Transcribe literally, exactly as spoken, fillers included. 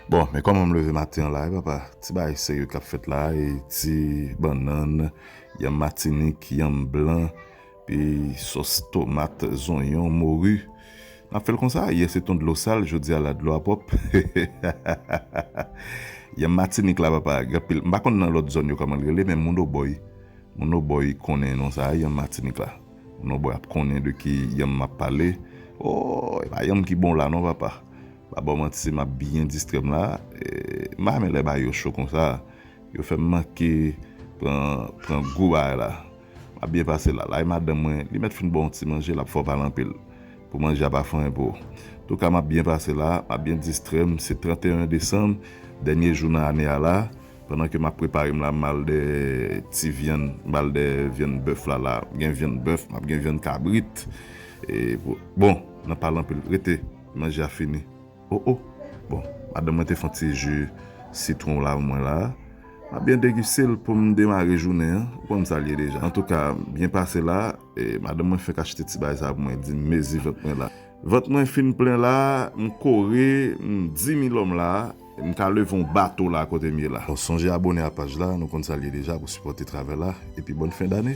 Bon, men kòman m leve maten an la, e papa, ti bagay serye k ap fèt la, e ti bannann, yanm Matinik, yanm blan, pi sòs tomat, zonyon, mori. N ap fè l konsa, yè se t on dlo sal, jodi a la dlo a pwòp. Yanm Matinik la, papa, gen anpil. M pa konn nan lòt zòn yo kòman l rele, men moun obòy, moun obòy konnen non sa a, yanm Matinik la. Moun obòy ap konnen de ki yanm m ap pale. Oh, e pa yanm ki bon la non, papa. Pa ba w manti, m ap byen distrè m la. E, m pa renmen lè bagay yo cho konsa. Yo fè m manke pran, pran gou bagay la. M ap byen pase la. La, e madanm mwen, li mèt fin ba w yon ti manje, l ap fè w pale anpil. Pou manje a pa fè anyen pou ou. Antouka, m ap byen pase la, m ap byen distrè m. Se trannteyen desanm, dènye jou nan ane a la. Pandan ke m ap prepare m la, m al dèyè ti vyann, m al dèyè vyann bèf la la. M gen vyann bèf, m ap gen vyann kabrit. E, pou- bon, nan pale anpil, rete, manje a fini. Oh, oh. Bon, madanm mwen te fè yon ti ji sitwon la pou mwen la. M ap byen degiste l pou m demare jounen an. Ou konn sa l ye deja. Antouka, byen pase la, e, madanm mwen fenk achte ti bagay sa pou mwen, di m mezi vant mwen la. Vant mwen fin plen la, m kore, m di milòm la, m ka leve yon bato la kote m ye la. Bon, sonje abone a paj la, nou konn sa l ye deja pou sipòte travay la, epi bòn fen dane.